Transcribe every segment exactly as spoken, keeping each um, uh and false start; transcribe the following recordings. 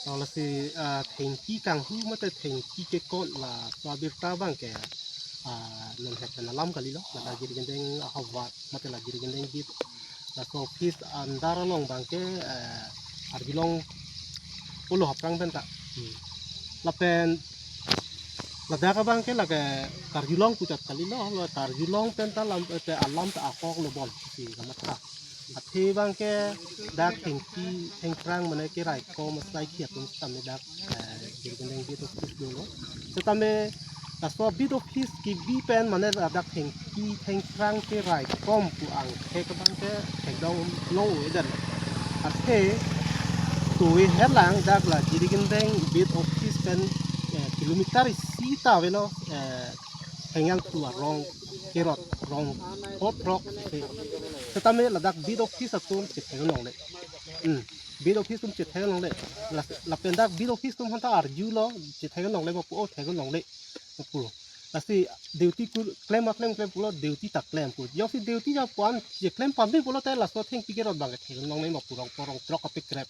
Lasi, ah, thengpi kanghu mate thengpi kekot laso abirta abangke, ah, non het pen alam kalilo, la Jirikindeng ahavar mate la Jirikindeng beat, laso office under along abangke, eh, arjulong pulo aphrang penta. Hmm. Lapen ladak abangke lake karjulong puchot kalilo, la karjulong penta lam, eh, alam ta akok lo bon si kamatha. Athe abangke dak thengpi thengphrang mane keraikom asai khi atum setame dak, eh, Jirikindeng beat office dolo. Setame laso beat office kebi pen mane ladak thengpi thengphrang keraikom pu angthek abangke thekdam long-o-edet. Athe towe helang dak la Jirikindeng beat office pen, eh, kilometer isi ta avelo, eh, Hengyangthu arong kerot rong hot rok se. Setame ladak beat office atum chethek longle. Hmm. Beat office atum chethek longle. Las-, lapen dak beat office atum aphanta arjulo, chethek longle ma pu, o thek longle ma pu. Lasi duty kur-, klem ma klem klem pulo, duty ta klem pu. Jongsi duty ja puan cheklem pame pulote laso thengpi kerot abangke thek longle ma pu, rong porong trok apekrep.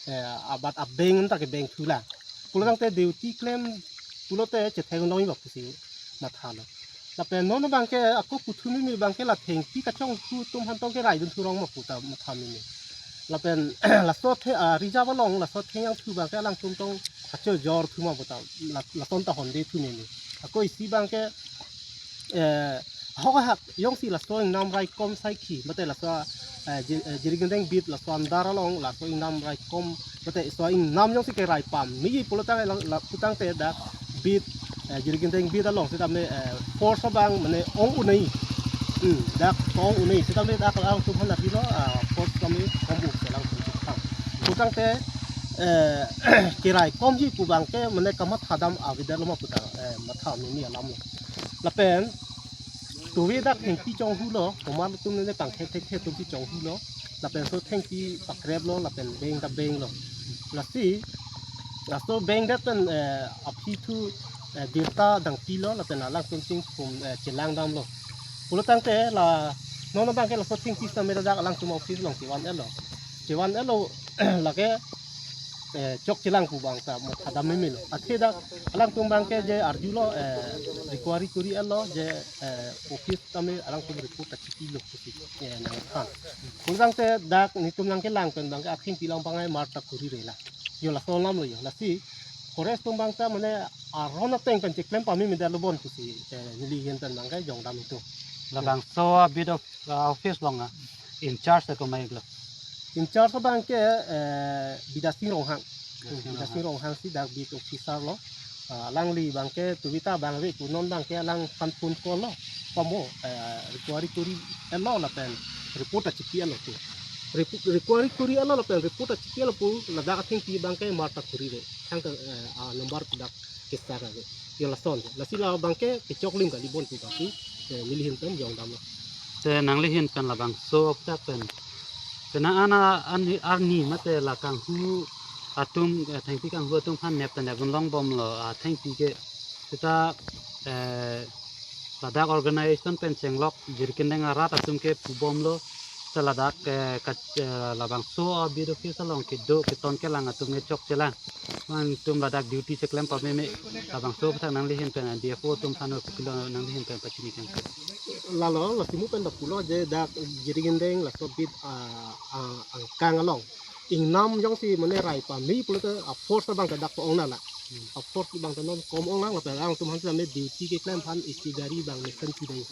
Eh, abat abeng ta kebeng thulang. Pulo tangte duty klem pulote chethek longle ma pusi mathalo. Lapen non abangke ako puthumeme abangke la thengpi kachonghu atum aphantong kerai dun thurong ma pu ta mathame. Lapen laso the, ah, reserve along laso Hengyangthu abangke alangtum tong kachojor thu ma pu ta la, lason ta honde thumeme. Ako isi abangke, eh, ahok ahak jongsi laso ingnam raikom asai khi mate laso, eh, Ji-, eh, Jirikindeng beat laso under along laso ingnam raikom mate laso ingnam jongsi kerai pame pulo tang la, la pu tangte dak beat, eh, Jirikindeng beat along setame, eh, force abang mane ong unai. Hmm, dak ong unai setame dak alangtum aphan apilo, ah, force kami ong u selang pu tang. Pu tangte, eh, keraikomji pu abangke mane kamathadam avedetlo ma pu ta, eh, mathameme alam lo. Lapen towe dak thengpi chonghulo, komat atum ne pangthek thek thek atum si chonghulo. Lapen laso thengpi pakreplo, lapen beng ta benglo. Lasi laso bengdet pen, eh, aphi thu, eh, birta dangpilo, lapen alangtum chingthum, eh, chelangdamlo. Pulo tangte la non abangke laso thengpi setame dak alangtum office along chevan-etlo. Chevan-etlo lake, eh, chok chelang pu abang ta mathadam memelo. Athe dak alangtum abangke je arjulo, eh, requiry kuri-etlo je, eh, office tame alangtum report ta chipilo pusi, eh, nangthan. Pulo tangte dak netum nangkelang pen abangke athengpi along abang ai mar ta kurire la. Yo laso alam lo yo. Lasi forest atum abang ta mane aron ateng pen cheklem pamemedetlo bon pusi, eh, neli ahin pen abangke jongdam itum. Labangso a-beat of, uh, office along a in charge ta komat lo? In charge abangke, eh, Bidasing Ronghang. Bidasing Bidasing Ronghang. Ronghang si dak beat officer lo. Ah, alangli abangke tuwita abang ave pu, non abangke alangphan phone call lo. Pamo, eh, requiry kuri-etlo lapen report ta chipi-etlo pu. Repo-, requiry kuri-etlo lapen report ta chipi-etlo pu, ladak athengpi abangke mar ta kurire. Thang ke, eh, a-number dak kesar ave. Yo lason. Lasi la abangke kechoklim kali bon pu abangke, eh, neli ahin pen jongdamlo. Te nangli ahin pen labangso aphuthak pen, penang an a-, an arni mate la kanghu atum, eh, thengpi kanghu atum aphan nep ta nep dunlong bomlo, ah, thengpi ke seta, eh, ladak organization pen chenglok Jirikindeng arat atum ke pu bomlo. Te ladak, eh, ka, eh, labangso a-beat office along kedo keton kelang atum ke chok chelang. Nangtum ladak duty cheklem pameme, labangso aphuthak nangli ahin pen D F O atum aphan kopilo nangli ahin pen pachini kangke? Lalo, lasi mo pen dak pulo je dak Jirikindeng laso beat, ah, ah, angkang along ingnam jongsi mane rai pame pulote a-force abang ta dak ong nanglang. Hmm. A-force abang ta non kom ong nanglang lapen alangtum aphan setame duty keklem aphan isi gari abang mesen pinang,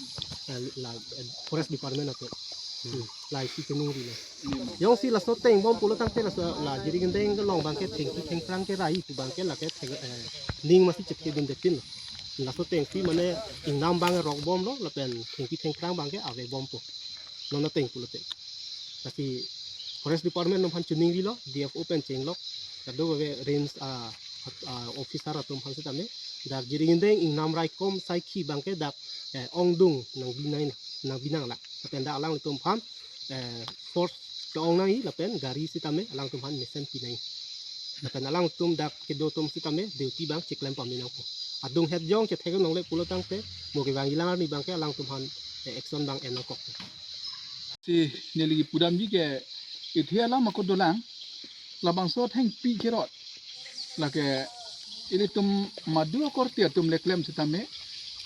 eh, la, eh, forest department atum. Hmm. Hmm. La isi chiningri lo. Jongsi laso ateng bom pulo tangte laso la Jirikindeng along abangke thengpi thengphrang kerai pu abangke lake theng, eh, ning masi chepke dundepin. Laso atengsi mane ingnam abang rok bomlo lapen thengpi thengphrang abangke ave bompo. Non ateng pulote. Lasi forest department atum aphan chiningrilo, D F O pen chenglok, kadokave range, ah, ah, officer atum aphan setame dak Jirikindeng ingnam raikom asai khi abangke dak, eh, ongdung nangbinang, nangbinanglang. Lapen dak alangtum aphan, eh, force ke-ong nangji lapen gari setame alangtum aphan mesen pinangji. Lapen alangtum dak kedo atum setame duty abang cheklem pame nangpo. Adung het jong chethek longle pulo tangte mo kevangji alang arni abangke alangtum aphan, eh, action abang en nangkok. Si neli pudamji ke ithe alam ako dolang, labangso thengpi kerot Lake ilitum madu akorte atum le klem sitame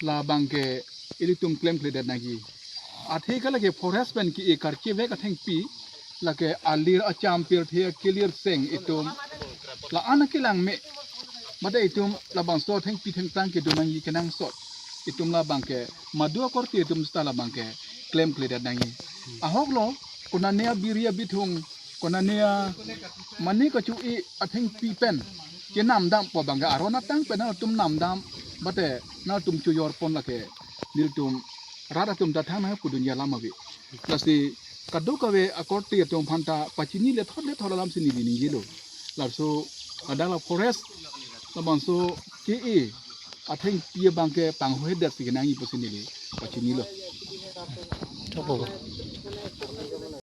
labang ke ilitum klemkledet nangji. Athe ke lake forest pen ke-e karchevek athengpi, lake alir acham pirthe kelir seng itum la-an akelang me. Mate itum labangso athengpi thengphrang kedo nangji kenangsot. Itum labang ke madu akorte atum seta labang ke klemkledet nangji. Ahok lo, konane abiri abithung, konane a mane kachu-e athengpi pen kenamdampo abang ke aron atang pen nangtum namdam, mate nangtum chojor pon lake nelitum rat atum ta thang nang pudun alam ave. Lasi kadokave akorte atum aphanta pachini lethot lethot alam si neli ningjelo. Laso adala forest labangso ke-e athengpi abang ke panghuhedet si kenangji pusi neli pachinilo. Chopo.